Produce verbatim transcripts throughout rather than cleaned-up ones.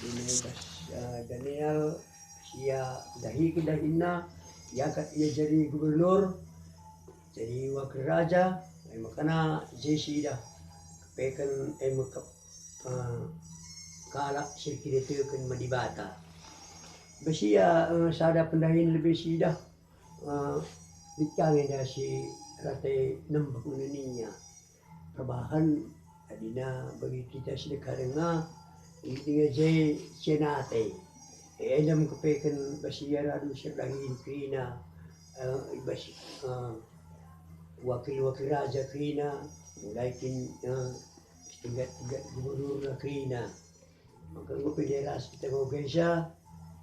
Ine bas, eh, Daniel, si ia dahiken dahinna, iangkat ia jadi gubernur, jadi wakil raja, e maka je si idah kepeken, e mekep, eh, kalak si erkiniteken man Dibata. Bas ia, eh, sada pendahin lebe si idah, eh, lit ka nge enda si rate nembeh nina. Perbahan, adina bagi kita si deka denga, lit denga je cenate. Enda me kepeken bas ia radu si erdahin kerina, eh, i bas, eh, wakil-wakil raja kerina, mulai kin, eh, tingkat-tingkat gubernurna kerina. Maka enggo pe ras kita nggo gereja,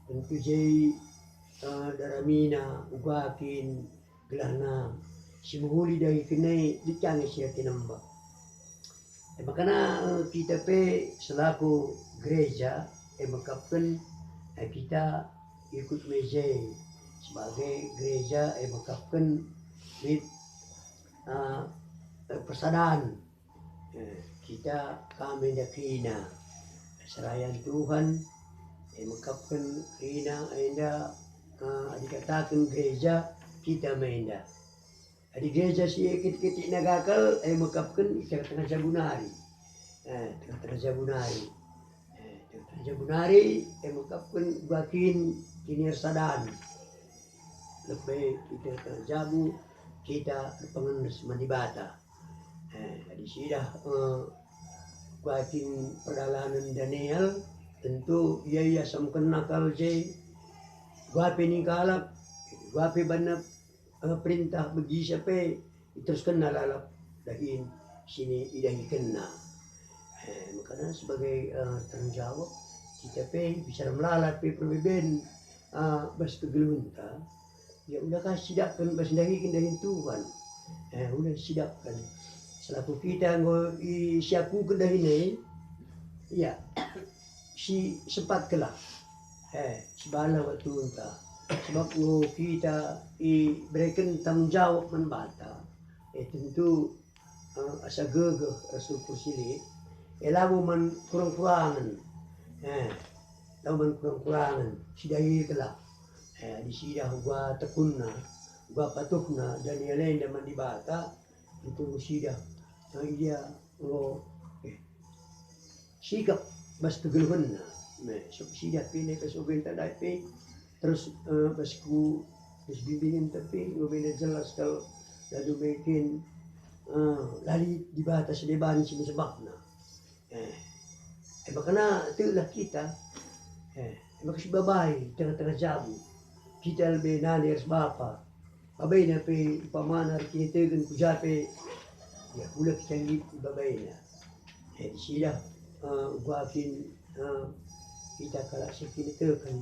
tentu je, eh, daramina uga kin gelahna si mehuli dahiken e lit ka nge si erkinembeh. E maka, eh, kita pe selaku gereja, e mekapken, eh, kita ikut me je sebagai gereja, e mekapken lit, eh, persadan. Eh, kita ka me enda kerina. Serayan Tuhan, e mekapken kerina enda, eh, adi kataken gereja, kita me enda. Adi gereja si e kitik-kitikna gagal, e mekapken i tengah-tengah jabu nari. Eh, tengah-tengah jabu nari. Eh, tengah-tengah jabu nari, e mekapken uga kin kinisadan. Lebe kita tengah jabu, kita erpengen ras man Dibata. Eh, adi sidah, eh, uga kin perdalanen Daniel, tentu ia iasamkenna kal je, uga pe ning kalak, uga pe banna, eh, perintah begisa pe iteruskenna lalap dahin si idahikenna. Eh, makana sebagai, eh, tanggung jawab, kita pe bicara melala pe perbeben, eh, bas kegeluhenta, ya, ula ka sidakken bas ndahiken dahin Tuhan. Eh, ula sidakken. Selaku kita enggo i-, siakuken dahin e, ya, si sempat kela. Eh, sibalah waktunta. Sebab enggo kita ibereken tanggung jawab man banta. Eh, tentu, eh, asa gegeh ras ukur si lit, eh, labo man kurang-kurangen. Eh, labo man kurang-kurangen, sidahi kela. Eh, adi sidah uga tekunna, uga patuhna Daniel enda man Dibata, tentu sidah, eh, ia enggo, eh, sikap bas kegeluhenna. Me, so sidah pe neka sogenta ndai pe, terus, eh, bas ku, bas bimbingenta pe, enggo bena jelas kal, lalu mungkin, eh, la lit Dibata si deban si mesebakna. Eh, e maka na tehlah kita. Eh, e maka sibabai tengah-tengah jabu. Kita lebe nande ras bapa. Babaina pe umpamana erkiniteken ku ja pe, ya, ula kita lit i babaina. Jadi sidah, eh, uga kin, eh, kita kalak si erkiniteken.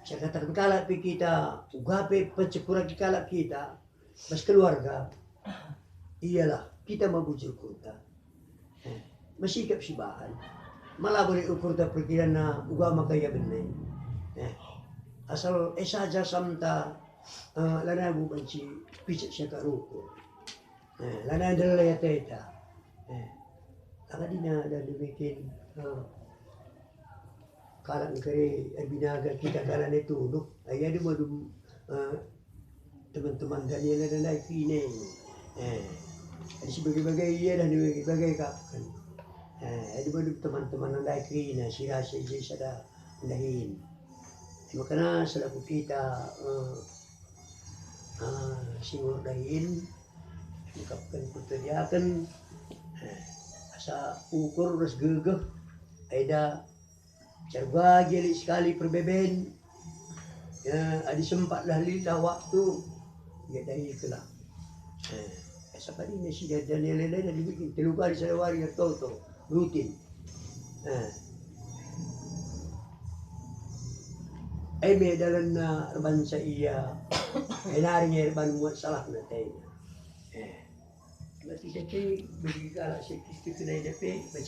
Saya kataken kalak pe kita, uga pe pencekuraki kalak kita, bas keluarga, ialah kita mabujur ukurta. Eh, mesikap sibahan. Mala boleh ukurta perkirana uga maka ia bene. Eh, asal e saja samta, eh, lanai bu banci picek siakap rukur. Eh, lanai ndele ateta. Eh, langa dina dan demikian, eh, kalak engkari erbinaga kita kalak e tunduh. Ai adi madum, eh, teman-teman Daniel enda ndai kerina. Eh, adi si bage-bage ia dan bage-bage kap kan. Eh, adi madum teman-teman ndai kerina, si rasa i je sada dahin. Makana selaku kita, eh, eh, si ngurus dahin, mekapken pertediaken, eh, asa ukur ras gegeh, eda Carga gia lit sekali perbeben, ya, adi sempatlah lilitlah waktu, ya, dahi kelah. Eh, asa padina si Daniel enda dibikin telu kali sada wari ertoto, rutin. Eh. E me dalanna erbansa ia, e nari nge erban muat salahna tena. Eh. Berarti dage bagi kalak si Kristen kena enda pe, bagi